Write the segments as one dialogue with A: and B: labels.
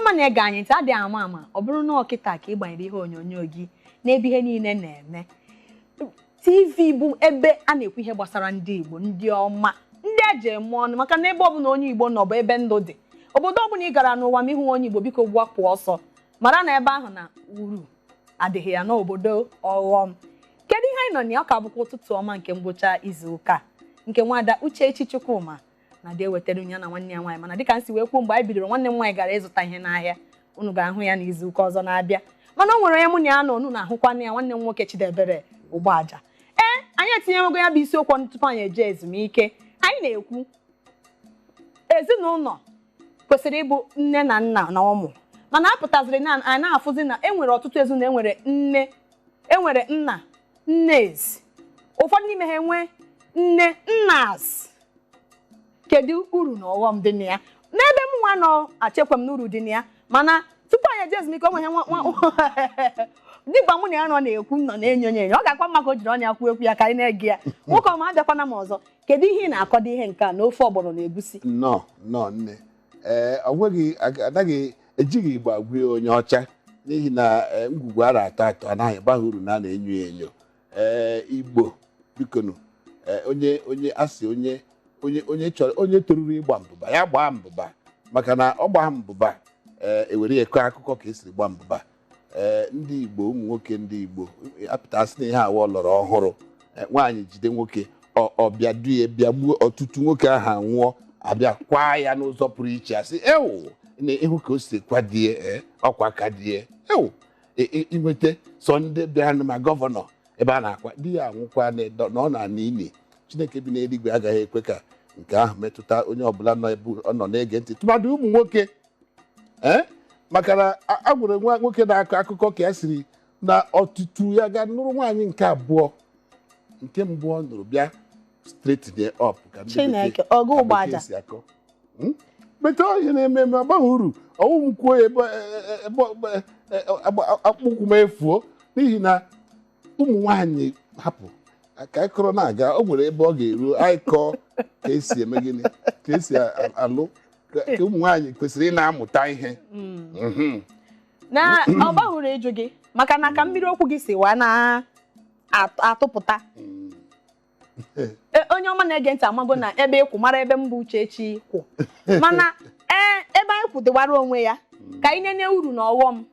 A: Ọma na-ege anyị ntị, adịghị ama ama ọ bụrụ na ọkịta ka ị gbanyere ihe onyonyo gị n'ebe ihe niile na-eme. TV bụ ebe a na-ekwu ihe gbasara ndị Igbo, ndị ọma, ndị eji eme ọnụ, maka na ebe ọbụla onye Igbo nọ bụ ebe ndụ dị. Obodo ọbụla ị gara n'ụwa ma ịhụ onye Igbo, biko gbapụ ọsọ, mara na ebe ahụ na uru adịghị ya n'obodo ọghọm. Kedu ihe anyị nọ na ya? Ọ ka bụkwa Ụtụtụ Ọma nke ngwụcha izu ụka, nke nwada Uchechi Chukwuma na dị ewetara ya na nwanne ya nwaanyị. Mana dịka m si wee kwuo mgbe anyị bidoro, nwanne m nwaanyị gara ịzụta ihe n'ahịa. Unu ga-ahụ ya n'izu ụka ọzọ na-abịa. Mana o nwere onye mụ na ya nọ, unu na-ahụkwana ya, nwanne m nwoke Chidebere Ụgbọaja. Ee, anyị etinyewego ya bụ isiokwu ọnụ tupu anyị eje ezumike. Anyị na-ekwu ezinụlọ kwesịrị ịbụ nne na nna na ụmụ, mana a pụtaziri na anyị na-afụzi na enwere ọtụtụ ezinụlọ enwere nne, enwere nna, nne ezi, ụfọdụ n'ime ha enwe nne nnas. Kedu uru na ọghọm dị na ya? N'ebe m nwa nọ, achekwa m na uru dị na ya. Mana tupu anyị eje ezumike, o nwere nwa dịgba mụ na ya nọ na-ekwu, nọ na-enyo enyo. Ọ ga-akwa mma ka o jiri ọnya kwuo ekwu ya ka anyị na-ege ya. Nwoke ọma, abịakwana m ọzọ. Kedu ihe ị na-akọdo ihe nke a na ofe ọgbọnọ na egusi?
B: Nnọọ, nnọọ nne. Ee, ọ nweghị, anaghị ejighị Igbo agwụ ya onye ọcha, n'ihi na ngwugwu a na-atọ atọ anaghị abaghị uru na a na-enyo ya enyo. Ee, Igbo, bikonu, onye asị onye chọrọ, onye toruru ịgba mbụba, ya gbaa mbụba, maka na ọ gbaa mbụba, ee, ewere ya kọọ akụkọ ka esiri gbaa mbụba. Ee, ndị Igbo, ụmụ nwoke ndị Igbo apụta sị na ihe awa ọlọrọ ọhụrụ, nwaanyị jide nwoke, ọ bịa duye bịa gbuo ọtụtụ, nwoke ahụ anwụọ, abịa kwaa ya n'ụzọ pụrụ iche, asị ewu na ịhụ ka o si kwadie. Ee, ọkwa ka die ewu inweta sọ ndị bịara ma gọvanọ ebe a na-akwa di ya anwụkwa na ọ na-ana ili. Chineke bi n'eluigwe agaghị ekwe ka nke ahụ metụta onye ọbụla nọ ebe ọ nọ na-ege ntị, tụmadị ụmụ nwoke. Ee, maka na a gwara nwa nwoke na-akọ akụkọ ka ya siri na ọtụtụ ya ga nụrụ nwaanyị nke abụọ, nke mbụ ọ nụrụ bịa straighten up ka ndị
A: Chineke, ọgụ
B: ka
A: ụgbọaja.
B: Bekee si akọ. Bete ihe na-eme eme agbaghị uru ọwụ m kwuo ya ebe ebe akpụkwụ m efuo, n'ihi na ụmụ nwaanyị hapụ ka anyị kọrọ na-aga, o nwere ebe ọ ga-eru anyị kọọ ka esi eme gịnị, ka esi alụ, ka ụmụ nwaanyị kwesịrị ị na-amụta ihe.
A: Na ọ gbahụrụ ịjụ gị maka na ka mmiri okwu gị si wee na-atụpụta. Onye ọma na-ege ntị amago na ebe ịkwụ mara ebe mbụ Uchechi kwụ, mana ee, ebe anyị kwụdịwara onwe ya ka anyị nene uru na ọghọm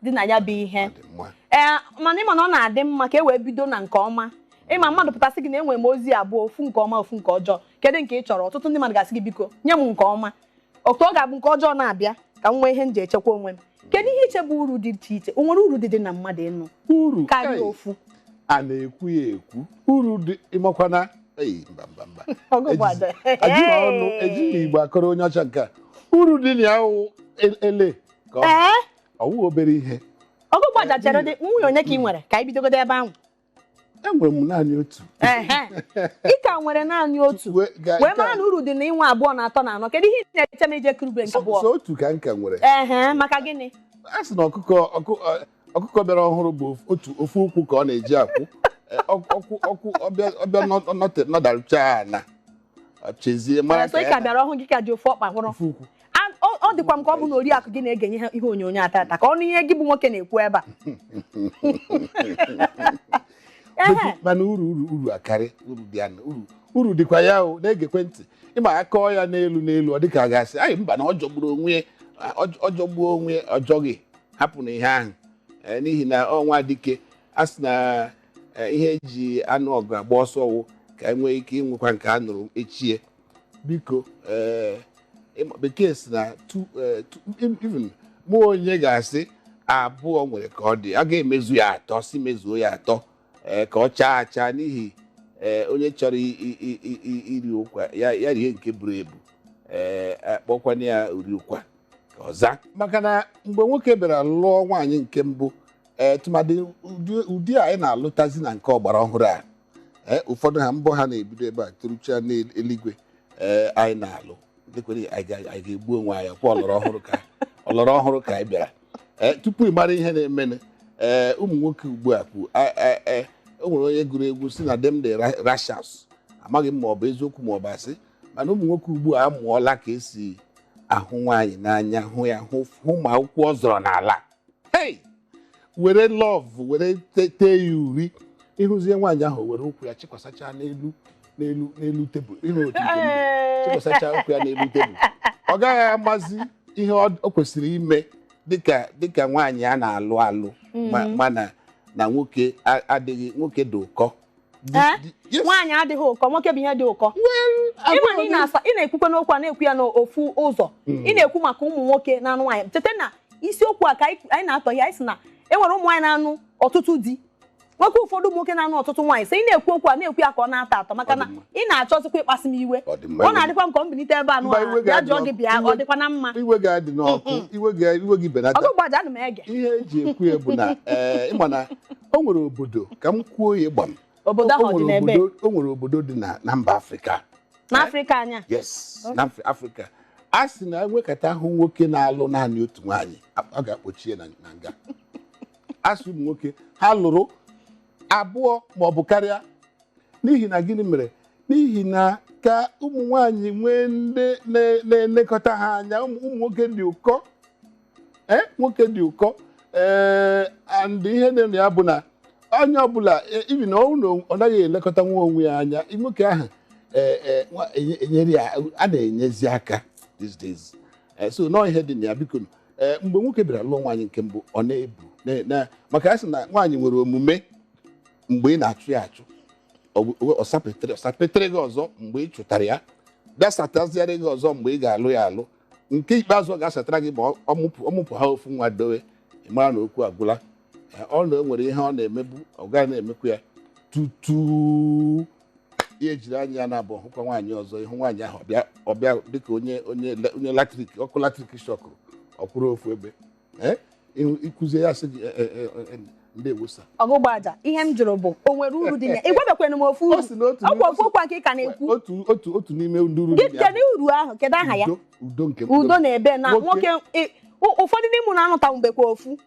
A: dị na ya bụ ihe.
B: Ọ dị mma.
A: Ee, mana ịma na ọ na-adị mma ka e wee bido na nke ọma. Ịma mmadụ pụtasị gị na enwere m ozi abụọ, ofu nke ọma, ofu nke ọjọọ, kedu nke ị chọrọ? Ọtụtụ ndị mmadụ ga-asị gị, "Biko nye m nke ọma, otu ọ ga-abụ nke ọjọọ na-abịa ka m nwee ihe m ji echekwa onwe m." Kedu ihe iche bụ uru dị iche iche? O nwere uru dị na mmadụ ịnụ
B: uru
A: karịa
B: ei,
A: ofu?
B: A na-ekwu ya ekwu, uru dị ịmakwana. Ei, mba, mba, mba.
A: Ọgụ bụ aja.
B: Ejighị ọnụ, ejighị Igbo akọrọ onye ọcha nke a. Uru dị na ya wụ ele ka ọ ọwụ obere ihe.
A: Ọgụ bụ aja, chere, dị nwunye onye ka ị nwere? Ka anyị bidogodo ebe ahụ.
B: Enwere m naanị otu.
A: Ehe, ị ka nwere naanị otu? Wee mara na uru dị na inwe abụọ na atọ na anọ. Kedu ihe ị na-eche ma ije kurube nke abụọ?
B: So otu ka nka nwere.
A: Ehe, maka gịnị?
B: A sị na ọkụkọ bịara ọhụrụ bụ otu ofu ụkwụ ka ọ na-eji akwụ. Ọkwụ ọbịa nọdarucha ana, chezie mara.
A: So ị ka bịara ọhụụ, gị ka ji ofu ọkpa hụrụ.
B: Ofu ụkwụ.
A: Ọ dịkwa m ka ọ bụ na oriakụ gị na-ege ihe onyonyo ata ata ka ọnụ ihe gị bụ nwoke na-ekwu ebe a. Ehe.
B: Mana uru akarị, uru dị ya, uru dịkwa ya. O na-egekwe ntị, ịma akọọ ya n'elu n'elu, ọ dịka a ga-asị anyị mba na ọ jọgburu onwe ya, ọ jọgbuo onwe ya, ọ jọghị, hapụ na ihe ahụ. N'ihi na ọnwa dike a sị na ihe eji anụ ọgụ agba ọsọ wụ ka e nwee ike ịnwekwa nke a nụrụ echie. Biko, ee, bekee si na even mụ onye ga-asị abụọ nwere ka ọ dị, a ga-emezu ya atọ, si mezuo ya atọ, ee, ka ọ chaa achaa, n'ihi ee, onye chọrọ iri ụkwa ya, ya rie nke buru ebu. Ee, akpọkwana ya uri ụkwa ka ọ zaa, maka na mgbe nwoke bịara lụọ nwaanyị nke mbụ, ee, tụmadị ụdị a anyị na-alụtazi na nke ọgbara ọhụrụ a, ee, ụfọdụ ha mbọ ha na-ebido ebe a torucha n'eluigwe. Ee, anyị na-alụ lekwere, anyị ga-egbu onwe anyị kwa ọlọrọ ọhụrụ ka anyị bịara. Ee, tupu ị mara ihe na-emenụ, ee, ụmụ nwoke ugbu a kwu o nwere onye gụrụ egwu si na dem de rashas, amaghị m ma ọ bụ eziokwu ma ọ bụ asị, mana ụmụ nwoke ugbu a amụọla ka esi Na-ahụ nwaanyị n'anya, hụ ya, hụ hụ ma ụkwụ ọ zọrọ n'ala. Hey! Were love were tee ya uri, ịhụzie nwaanyị ahụ were ụkwụ ya chịkwasachaa n'elu n'elu n'elu tebụl, ịhụ otu nke m dị, chịkwasachaa ụkwụ ya n'elu tebụl, ọ gaghị amazi ihe ọ kwesịrị ime dịka nwaanyị a na-alụ alụ, mana na nwoke adịghị, nwoke dị ụkọ.
A: Eh?
B: Yes.
A: Nwaanyị adịghị ụkọ, nwoke bụ ihe dị ụkọ. Ịma na ị na-asa, ị na-ekwukwe n'okwu a, na-ekwu ya n'ofu ụzọ. Ị na-ekwu maka ụmụ nwoke na-anụ nwaanyị. Cheta na isiokwu a ka anyị na-atọ ihe anyị sị na e nwere ụmụ nwaanyị na-anụ ọtụtụ di, nwoke, ụfọdụ ụmụ nwoke na-anụ ọtụtụ nwaanyị. Sị ị na-ekwu okwu a, na-ekwu ya ka ọ na-atọ atọ, maka
B: Ọ
A: na
B: dị mma.
A: ị na-achọzikwa ịkpasu m iwe.
B: Ọ dị mma.
A: Ọ na-adịkwa nke ọ mbilite ebe a nụ
B: Mba,
A: a,
B: iwe
A: bịa
B: ga-adị
A: jụọ gị, bịa, ọ dịkwa na mma.
B: Iwe ga-adị n'ọkụ, iwe gị benata.
A: Ọgụ gbaja, ana m ege.
B: Ihe eji ekwu ya bụ na ịma na o nwere obodo, ka m kwuo ya gbam.
A: Obodo ahụ
B: O
A: ọ dị
B: nwere
A: n'ebe?
B: O nwere obodo dị na mba Afrịka.
A: N'Afrịka anya?
B: Yes, na Afrịka. A sị na enwekata ahụ nwoke na-alụ naanị otu nwaanyị, a ga-akpọchi ya na nga. A sị ụmụ nwoke ha lụrụ abụọ ma ọ bụ karịa. N'ihi na gịnị mere? N'ihi na ka ụmụ nwaanyị nwee ndị na-elekọta ha anya. Ụmụ nwoke dị ụkọ, ee, nwoke dị ụkọ, ee. And ihe dị na ya bụ na onye ọbụla ibi na ọ na ọ naghị elekọta nwa onwe ya anya, nwoke ahụ enyere ya, a na-enyezi aka these days. So nọọ ihe dị na ya, biko. Mgbe nwoke bịara lụọ nwaanyị nke mbụ, ọ na-ebu maka a sị na nwaanyị nwere omume mgbe ị na-achụ ya achụ, ọ sapịtịrị gị ọzọ mgbe ị chụtara ya, bịa sataziara gị ọzọ mgbe ị ga-alụ ya alụ. Nke ikpeazụ ọ ga-asatara gị ma ọ mụpụ ha ofu nwa dowe, ị mara na okwu agwụla. Ọ na o nwere ihe ọ na-emebu, ọ gaghị na-emekwu ya tutu ya ejiri anya ya na-abụ hụkwa nwaanyị ọzọ. Ịhụ nwaanyị ahụ, ọbịa dịka onye latrik, ọkụ latrik shọkụrụ, ọ kwụrụ ofu ebe. Ee, ịkụzie ya, sị gị, "Ndewo sir."
A: Ọgụgbaja, ihe m jụrụ bụ, o nwere uru dị na ya? Ị gwabekwana m ofu
B: O
A: uru.
B: si n'otu
A: Ọkwa ofu okwu a ka ị ka na-ekwu.
B: Otu n'ime ndị uru
A: Gị
B: dị na ya
A: kedu uru ahụ? Kedu aha ya?
B: Udo, udo nke
A: Udo na ebe na
B: Nwoke.
A: nwoke ụfọdụ n'ime unu anụta mgbekwa ofu,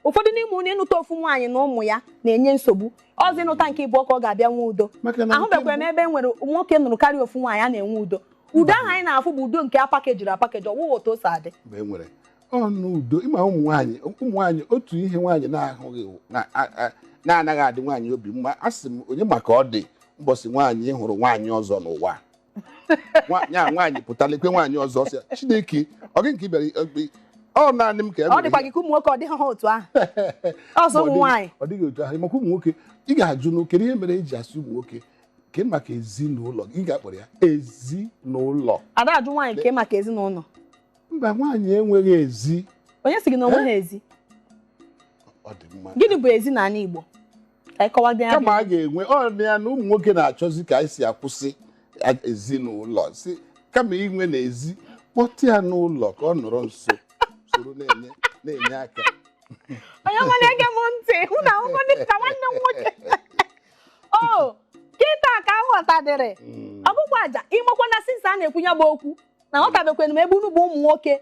A: ụfọdụ n'ime unu ịnụta ofu nwaanyị na ụmụ ya na-enye nsogbu. Ọzọ ịnụta nke ịbụọ ka ọ ga-abịa nwe udo.
B: Maka na nke
A: Ahụbekwa m ebe e nwere nwoke nụrụ karịa ofu nwaanyị a na-enwe udo. Udo ahụ anyị na-afụ bụ udo nke apakejiri apakeji, ọwụwa otu o si adị.
B: Mgbe e nwere ọnụ udo, ịma ụmụ nwaanyị otu ihe nwaanyị na-ahụghị na-anaghị adị nwaanyị obi mma. A sị m onye maka ọ dị mbọsị nwaanyị hụrụ nwaanyị ọzọ n'ụwa. Ya nwaanyị pụtara ekwe nwaanyị ọzọ, sị ya, "Chineke, ọ gị nke ị bịara ọ naanị m ka e
A: Ọ
B: nwere."
A: dịkwa gị ka ụmụ nwoke ọ dịghị ha otu ahụ ọzọ?
B: Ma ọ
A: Ụmụ nwaanyị.
B: Ọ dịghị otu ahụ maka ụmụ nwoke. Ị ga-ajụ nụ kedu ihe mere eji asị ụmụ nwoke ke maka ezinụlọ? Ị ga-akpọrọ ya ezinụlọ.
A: Ada ajụ nwaanyị ke maka ezinụlọ.
B: Mba, nwaanyị enweghị ezi.
A: Onye sị gị na onwe ha ezi?
B: Ọ dị mma.
A: Gịnị bụ ezi n'ala Igbo? Ka anyị kọwado ya.
B: Kama a ga-enwe ọ na ya na ụmụ nwoke na-achọzi ka anyị si akwụsị ezinụlọ, si kama inwe n'ezi, kpọta ya n'ụlọ ka ọ nọrọ nso soro na-enye aka.
A: Onye ọma na-ege m ntị, hụ na ahụhụ dị ka nwanne m nwoke o kịta ka m ghọtadịrị ọgbụgba aja. Ịmakwa na since a na-ekwu ya bụ okwu na aghọtabekwana m ebe unu bụ ụmụ nwoke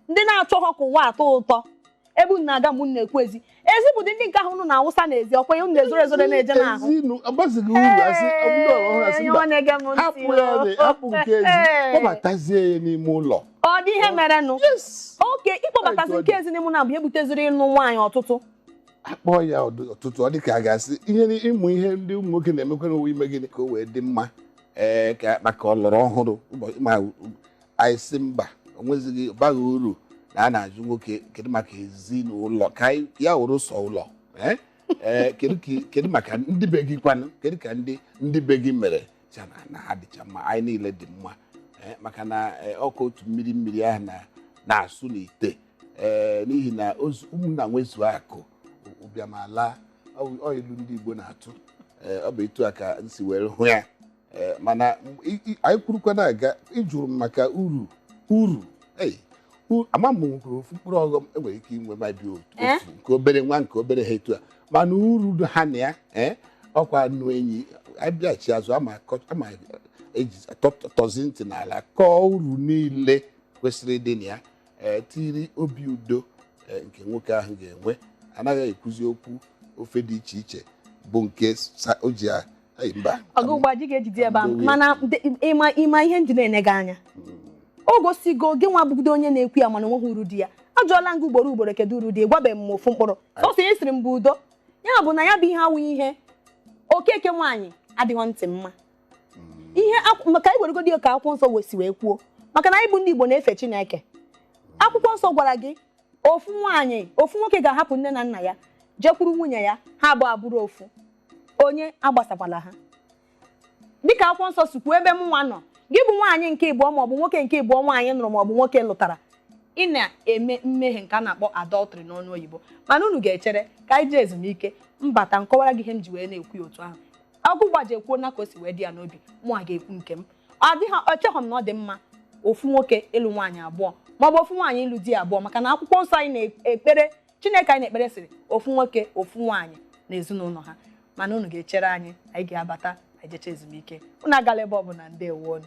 A: ndị na-achọghọ ka ụwa atọ ụtọ, ebe unu na-aga mgbe unu na-ekwu ezi ezi bụ ndị nke ahụ unu na-awụsa n'ezi, ọkwa unu na-ezoro ezoro na-eje n'ahụ.
B: Ọgbazighị uru asị ndị ọrụ ọhụrụ asị
A: Onye
B: mba
A: ọma na-ege m ntị,
B: hapụ ya hapụ nke ezi, kpọbatazie ya n'ime ụlọ.
A: Ọ dị ihe merenụ?
B: Yes.
A: Oke ịkpọbatazi nke ezi n'ime ụlọ bụ ihe buteziri ịnụ nwaanyị ọtụtụ.
B: Akpọ ya ọtụtụ, ọ dị ka a ga-asị ihe ịmụ ihe ndị ụmụ nwoke na-emekwa n'ụwa ime gịnị ka o wee dị mma, ee, ka maka ọlọrọ ọhụrụ ụbọchị ma anyị sị mba, o nwezighị, baghị uru na a na-ajụ nwoke kedu maka ezinụlọ, ka anyị ya wụrụ sọ ụlọ. Ee, ee, kedu maka ndị be gị kwanụ? Kedu ka ndị be gị mere? Cha na ha dịcha mma, anyị niile dị mma. Ee, maka na ọkụ otu mmiri mmiri ahụ na-asụ n'ite, ee, n'ihi na ụmụnna nwezuo akụ ụbịam ala. Ọ ilu ndị Igbo na-atụ. Ee, ọ bụ etu a ka m si were hụ ya. Ee, mana anyị kwurukwa na-aga, ịjụrụ m maka uru ei, ama m nwekwara ofu mkpụrụ ọghọm enwere ike inwe ma bi otu
A: Eh?
B: nke obere nwa nke obere ha etu a, mana uru dị ha na ya, ee, ọkwa anụ enyi abịachi azụ ama eji tọzi ntị n'ala kọọ uru niile kwesịrị ịdị na ya. Ee, tiri obi udo, ee, nke nwoke ahụ ga-enwe, anaghị ekwuzi okwu ofe dị iche iche bụ nke o ji mba.
A: Ọgụgba ji ga-ejide ebe ahụ.
B: Ndowe.
A: Mana ịma ihe nji na-ene gị anya, O gosigo gị nwa bụgido onye na-ekwu ya, mana onweghị uru dị ya. Ajụọla m gị ugboro ugboro, kedu uru dị ya? Gwabeghị m ofu mkpụrụ. Sọsọ ihe siri m bụ udo. Ya bụ na ya bụ ihe awụghị ihe okeke nwaanyị adịghị ntị mma. Ihe maka anyị weregodi ya ka akwụkwọ nsọ wesi wee kwuo, maka na anyị bụ ndị Igbo na-efe Chineke. Akwụkwọ nsọ gwara gị ofu nwaanyị, ofu nwoke ga-ahapụ nne na nna ya, jekwuru nwunye ya, ha abụọ abụrụ ofu. Onye agbasakwala ha. Dịka akwụkwọ nsọ si kwuo, ebe m nwa nọ, gị bụ nwaanyị nke ịbụọ maọbụ nwoke nke ịbụọ nwaanyị nụrụ maọbụ nwoke lụtara, ị na-eme mmehie nke a na-akpọ adultery n'ọnụ oyibo. Mana unu ga-echere ka anyị jee ezumike, mbata nkọwara gị ihe m ji wee na-ekwu ya otu ahụ. Ọgụ gbaji ekwuo na ka o si wee dị ya n'obi. Mụa ga-ekwu nke m. Ọ dịghị, echeghị m na ọ dị mma ofu nwoke ịlụ nwaanyị abụọ maọbụ ofu nwaanyị ịlụ di abụọ, maka na akwụkwọ nsọ anyị na-ekpere Chineke anyị na-ekpere sịrị ofu nwoke, ofu nwaanyị na ezinụlọ ha. Mana unu ga-echere anyị, anyị ga-abata, anyị jecha ezumike. Unu agala ebe ọbụla. Ndewo unu.